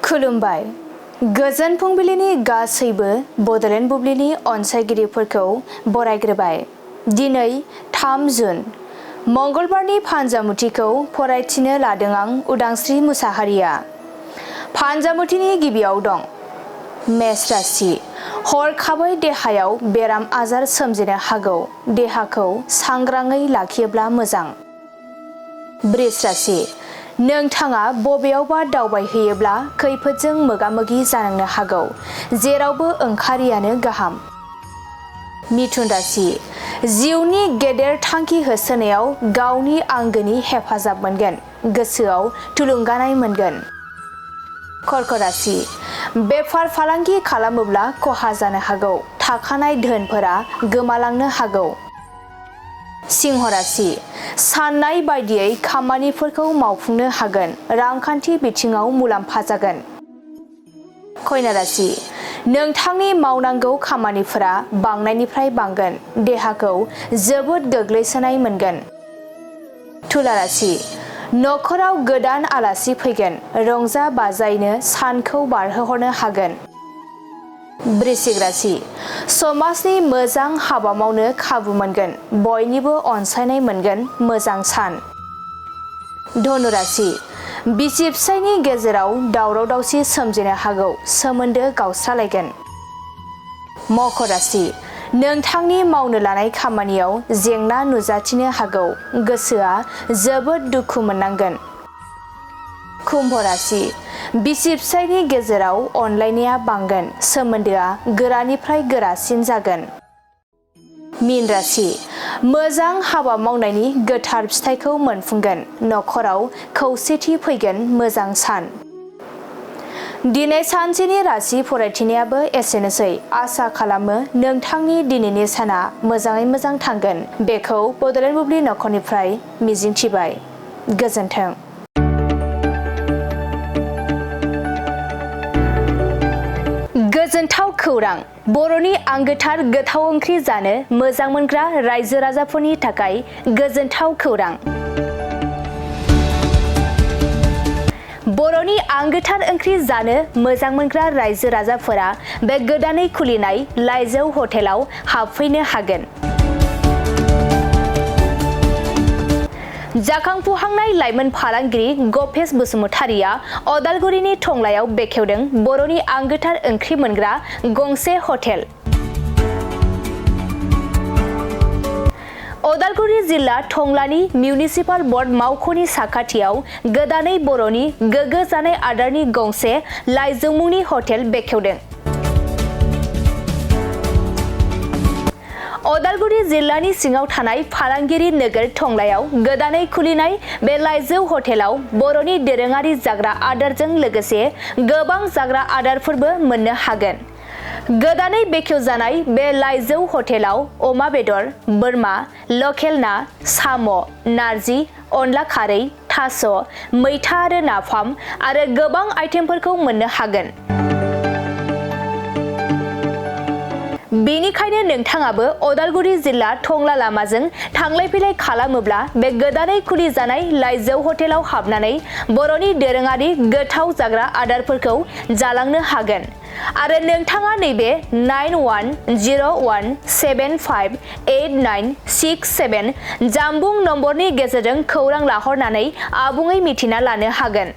खुलुमबाय। गोजोन फुंबिलिनि गासैबो बड'लेण्ड बुब्लिनि अनसायगिरिफोरखौ बरायग्रोबाय। दिनै 3 जुन मंगलबारनि फान्जामुथिखौ फरायथिनो लादों आं उदांस्रि मुसाहारिया। फान्जामुथिनि गिबियाव दं मेष राशि। हरखाबै देहायाव बेराम आजार सोमजिनो हागौ। देहाखौ सांग्राङै लाखियोब्ला मोजां। वृष राशि। नोंथाङा बबेयावबा दावबायहैयोब्ला खैफोदजों मोगा-मोगि जानांनो हागौ। जेरावबो ओंखारियानो गाहाम। मिथुन राशि। जिउनि गेदेर थांखि होसोनायाव गावनि आंगोनि हेफाजाब मोनगोन। गोसोआव थुलुंगानाय मोनगोन। कर्क राशि। बेफार फालांगि खालामोब्ला खहा जानो हागौ। थाखानाय धोनफोरा गोमालांनो हागौ। सिंह राशि। साननाय बायदियै खामानिफोरखौ मावफुंनो हागोन। रांखान्थि बिथिङाव मुलाम्फा जागोन। कन्या राशि। नोंथांनि मावनांगौ खामानिफोरा बांनायनिफ्राय बांगोन। देहाखौ जोबोद गोग्लैसोनाय मोनगोन। तुला राशि। नखराव गोदान आलासि फैगोन। रंजा बाजायैनो सानखौ बारहोहरनो हागोन। वृश्चिक राशि। समाजनि मोजां हाबा मावनो खाबु मोनगोन। बयनिबो अनसायनाय मोनगोन। मोजां सान। धनु राशि। बिसि फिसायनि गेजेराव दावराव दावसि सोमजिनो हागौ। सोमोन्दो गावस्रालायगोन। मकर राशि। नोंथांनि मावनो लानाय खामानियाव जेंना नुजाथिनो हागौ। गोसोआ जोबोद दुखु मोननांगोन। कुम्भ राशि। बिसि फिसायनि गेजेराव अनलायनाया बांगोन। सोमोन्दोआ गोरानिफ्राय गोरासिन जागोन। मीन राशि। मोजां हाबा मावनायनि गोथार फिथाइखौ मोनफुंगोन। नखराव खौसेथि फैगोन। मोजां सान। दिनै सानसेनि राशि फरायथिनायाबो एसेनोसै। आसा खालामो नोंथांनि दिनैनि साना मोजाङै मोजां थांगोन। बेखौ बड'लेण्ड बुब्लि नखरनिफ्राय मिजिंथिबाय। गोजोन्थों। गोजोनथाव खौरां। बर'नि आंगोथार गोथाव ओंख्रि जानो मोजां मोनग्रा रायजो राजाफोरनि थाखाय गोजोनथाव खौरां। बर'नि आंगोथार ओंख्रि जानो मोजां मोनग्रा रायजो राजाफोरा बे गोदानै खुलिनाय लाइजौ हटेलाव हाबफैनो हागोन। जाखांफुहांनाय लाइमोन फालांगिरि गपेश बसुमतारिया अदालगुरिनि टंलायाव बेखेवदों बर'नि आंगोथार ओंख्रि मोनग्रा गंसे हटेल। अदालगुरि जिल्ला टंलानि मिउनिसिपाल बर्ड मावख'नि साखाथियाव गोदानै बर'नि गोग्गो जानाय आदारनि गंसे लाइजौ मुंनि हटेल बेखेवदों। अदालगुरि जिल्लानि सिङाव थानाय फालांगिरि नोगोर टंलायाव गोदानै खुलिनाय बे लाइजौ हटेलाव बर'नि दोरोङारि जाग्रा आदारजों लोगोसे गोबां जाग्रा आदारफोरबो मोननो हागोन। गोदानै बेखेवजानाय बे लाइजौ हटेलाव अमा बेदर, बोरमा, लकेल ना, साम', नारजि, अनला खारै, थास', मैथा आरो नाफाम आरो गोबां आइटेमफोरखौ मोननो हागोन। बेनिखायनो नोंथाङाबो अदालगुरि जिल्ला टंला लामाजों थांलाय फैलाय खालामोब्ला बे गोदानै खुलिजानाय लाइजौ हटेलाव हाबनानै बर'नि दोरोङारि गोथाव जाग्रा आदारफोरखौ जालांनो हागोन। आरो नोंथाङा नैबे 9101758967 जानबुं नम्बरनि गेजेरजों खौरां लाहरनानै आबुङै मिथिना लानो हागोन।